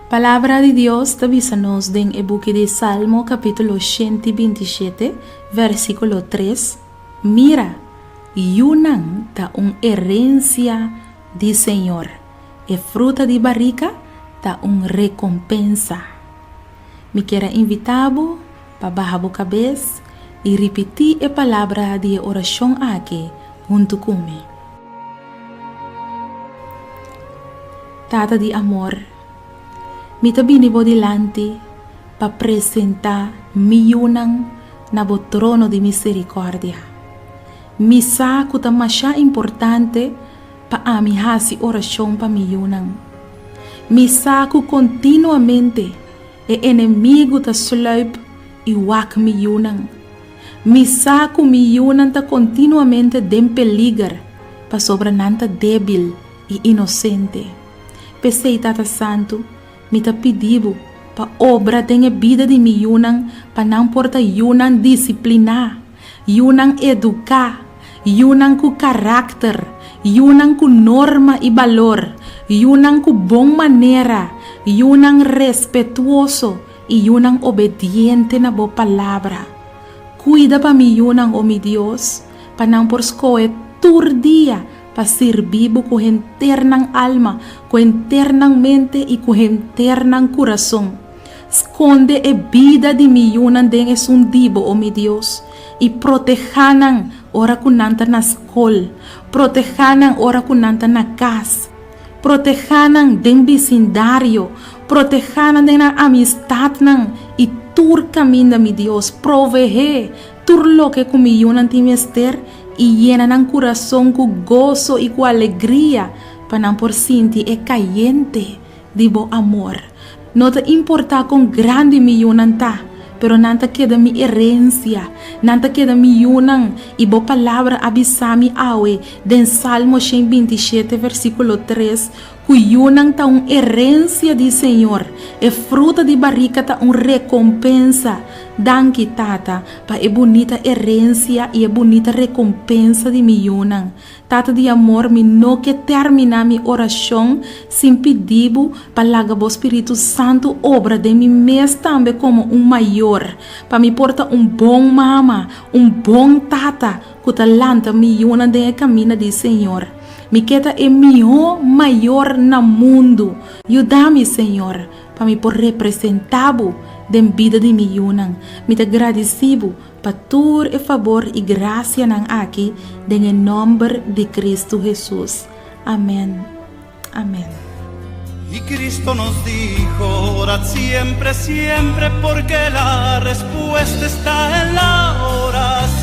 Palabra di Dios ta bisa nos den e buki di Salmo kapítulo 127, versíkulo 3, Mira, yunan ta un herensia di Señor, e fruta di barika ta un rekompensa. Mi kier a invitá bo pa baha bo kabes i ripití e palabra di e orashon aki huntu ku mi. Tata di amor, mi ta bini bo dilanti pa presentá mi yunan na bo trono di miserikòrdia. Mi sa ku ta masha importante pa ami hasi orashon pa mi yunan. Mi sa ku kontinuamente e enemigu ta sluip i wak mi yunan. Mi sa ku mi yunan ta kontinuamente den peliger pasobra nan ta débil i inosente. P'esei, Tata Santu, mi ta pidi bo pa obra den e bida di mi yunan pa nan por ta yunan disipliná, yunan eduká, yunan ku karakter, yunan ku norma i balor, yunan ku bon manera, yunan respetuoso i yunan obediente na bo palabra. Kuida pa mi yunan, o mi Dios, pa nan por skohe tur dia pa sirbi bo ku henter nan alma, ku henter nan mente i ku henter nan kurason. Skonde e bida di mi yunan den esun di bo, o mi Dios, i protehá nan ora ku nan ta na skol, protehá nan ora ku nan ta na kas, protehá nan den bisindario, protehá nan den nan amistatnan i tur kaminda, mi Dios, provehé tur loke ku mi yunan tin mester i yena nan kurason ku goso i ku alegria pa nan por sinti e kayente di bo amor. No ta importá kon grandi mi yunan ta, pero nan ta keda mi herensia, nan ta keda mi yunan, i bo palabra a bisa mi awe den Salmo 127 versíkulo 3 ku yunan ta un herensia di Señor, e fruta di barika ta un rekompensa. Danki, Tata, pa e bunita herensia i e bunita rekompensa di mi yunan. Tata di amor, mi no ke terminá mi orashon sin pidi bo pa laga bo Spiritu Santu obra den mi mes tambe komo un mayor, pa mi por ta un bon mama, un bon tata ku ta lanta mi yunan den e kaminda di Señor. Mi ke ta e mihó mayor na mundu. Yuda mi, Señor, pa mi por representá bo den bida di mi yunan. Mi ta gradisí bo pa tur e fabor i grasianan aki den e nòmber di Kristu Hesus. Amèn. Amèn. Y Cristo nos dijo, orad siempre, siempre, porque la respuesta está en la oración.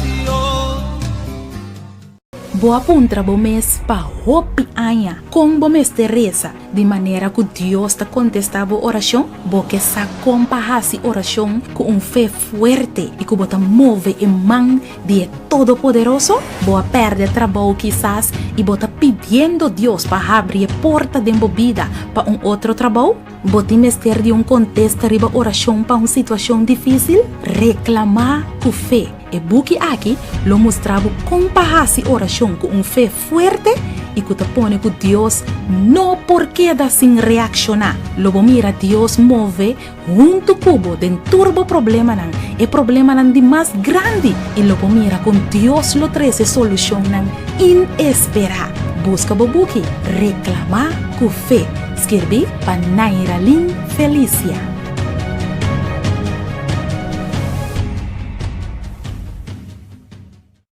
Bo a puntra bo mes pa hopi aña kon bo mester resa di manera ku Dios ta kontestá bo orashon? Bo ke sa kon pa hasi orashon ku un fe fuerte i ku bo ta move e man di e Todopoderoso? Bo a pèrdè trabou kisas i bo ta pidiendo Dios pa habri e porta den bo bida pa un otro trabou? Bo tin mester di un kontesta riba orashon pa un situashon difísil? Reklamá ku fe! E buki aki lo mustra bo kon pa hasi orashon ku un fe fuerte i ku ta pone ku Dios no por keda sin reakshoná. Lo bo mira Dios move huntu ku bo den tur bo problemanan, e problemanan di mas grandi, i lo bo mira kon Dios lo trese solushonnan inesperá. Buska bo buki Reklamá ku Fe, skirbí pa Nairalyn Felicia.